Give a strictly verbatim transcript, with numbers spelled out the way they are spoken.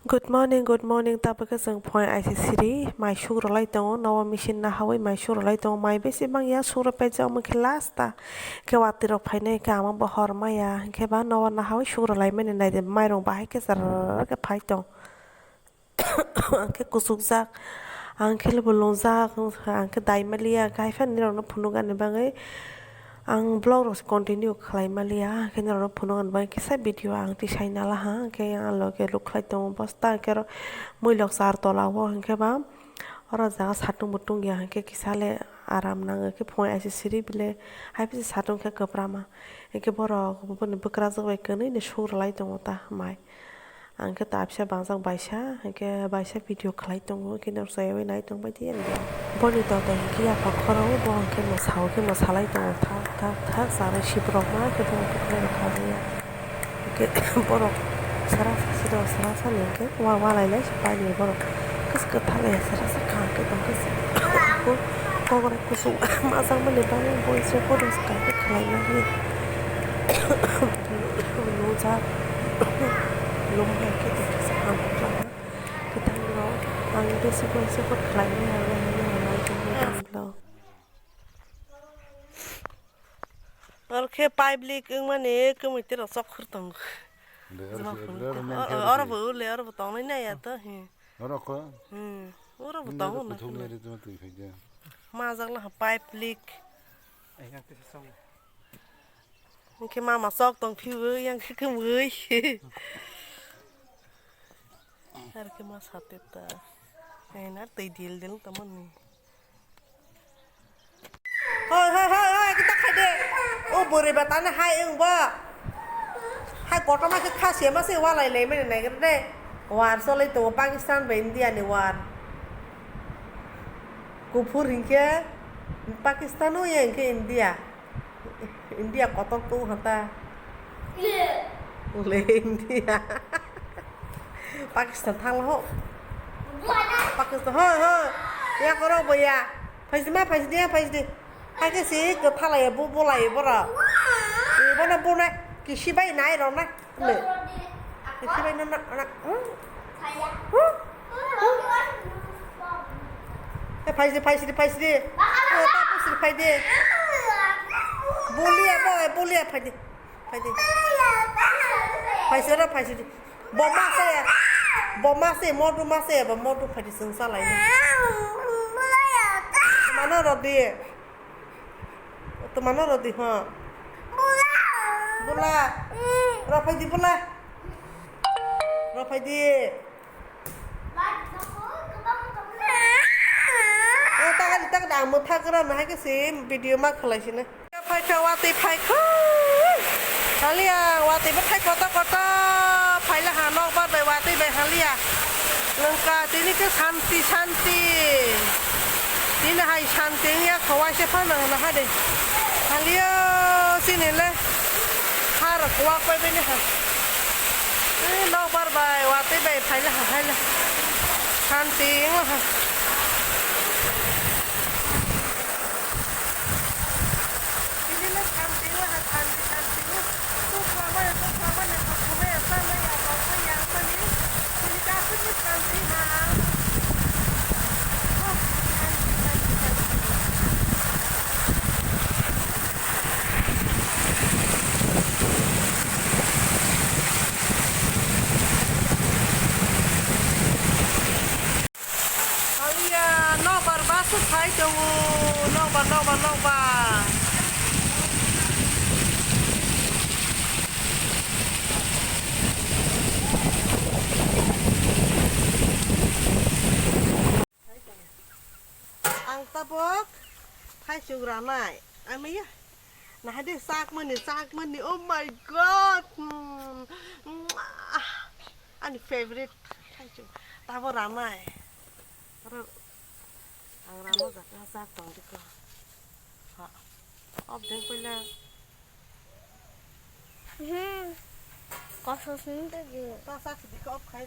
Good morning, good morning. Tabuk khe chwng phone aisi siri mai suk rwlai tongo. Nogo machine nahawi mai suk rwlai tongo. Mai besi bangya suk rw pejak omo khe last ta. Khe watwi rok phainai khe ama bo hor maya. Khe ba nogo nahawi suk rwlai mani naidi mairung bahai khe char khe phai tong. Ang khe kuchukjak, ang khe bo lungjak, ang khe dai maliya, khe hai phano nini rokno phunukna bagwi ang vlog rok se continue khlai maliya, ang khe nini rokno phunukna bagwi kisa video ang tisai nalaha, ang khe ang loge rwkhlai tongo bosta, ang khe oro muilok char tola o, ang khe ba oro jaga satung bo tungya, ang khe kisa le aram nango, khe phone aisi siri bile hai bisi satung khe kwprama, ang khe borok boni bwkrajwk bai kwnwi ni suk rwlai tongo ta mai. Ang khe tabisa bangjak baisa, hwnkhe baisa video khlai tongo, hwnkhe norok chayui nai tongbai di ani. Boni toto hwnkhe yapha khorao bo hwnkhe mwsao khe mwsalai tongo, thak thak thak chanai siprokma khe bo hwnkhe khlai rwkha ya. Hwnkhe borok sara sasi rok sara sani hwnkhe wa walai lai se paini borok kis kwthalai sara sa kaham khe tongkhe se kokrai kuchuk majak mani bagwi bo se photo se kaitor khlai mani. Nujak. Lum hai khe tongkha sa ang kwtang rok ang bisi boi support khlai mani ang nai tongmani vlog. Oro khe pipe leak wngmani kwmwi tei rok chok khur tongo. Oro bo ule oro bo tongnai nai ya to. Oro bo tongo na. Majak laha pipe leak. Hwnkhe mama chok tong phiwi yang khe kwmwi. Ar khe ma sate ta. Ai na twi dil dil tamo ni. Hoi hoi hoi hoi kita khai de. O bwrwi ba tani hai wng bo. Hai kotorma khe kha se ma se walai lai mani nai de. War cholai tongo Pakistan bai India ni war. Kuphur hinkhe Pakistan o ya hinkhe India. India kotor tu hata. Le India. Pakistan thang ho. Pakistan hoi hoi. Ya koro boya. Phaisdi ma phaisdi ya phaisdi. Hai khe si kwthalai bo bolai bora. Bono bona kisi bai nai rona. Le. Kisi bai nona. Phaisdi phaisdi phaisdi. Tapusri phaidi. Bulia bo bulia phaidi. Phaidi. Phaisdi ro phaisdi. Bo ma se. Bo ma se modu ma se bo modu phaidi sung salai. Mano rodi. Tumano rodi ho. Bula. Ro phaidi bula. Ro phaidi. O tagadi tagadi ang mwthak gra no hai khe se video ma khlai sini. Phaikha watwi phaikha. Haliya watwi bo thai koto koto. Phaila ha nok bar bai watwi bai haliya. Nungka tini khe santi santi. Tini hai santi wngya khowai se phano hwna ha de. Haliya sini le. Har kuwak bai bini ha. Nok bar bai watwi bai phaila ha haila. Santi wngla ha. Bini le santi wngla ha santi santi wngla. Tuk klamaya tuk klamaya tuk klamaya sanaya tuk klamaya sanaya. Bini kasu ni santi ha. Haliya nokbar bus phai tongo, nokbar nokbar nokbar. Ang tabok thaichuk ranai. Ang naiya. Nahadi chakmani, chakmani. Oh my God. Hmm. Ani favorite thaichuk. Tabo ranai. Oro ang rano jaka chak tong diko. Ha. Obdeng koila. Hmm. Kosa sini tadi. Ta chak diko ob khai.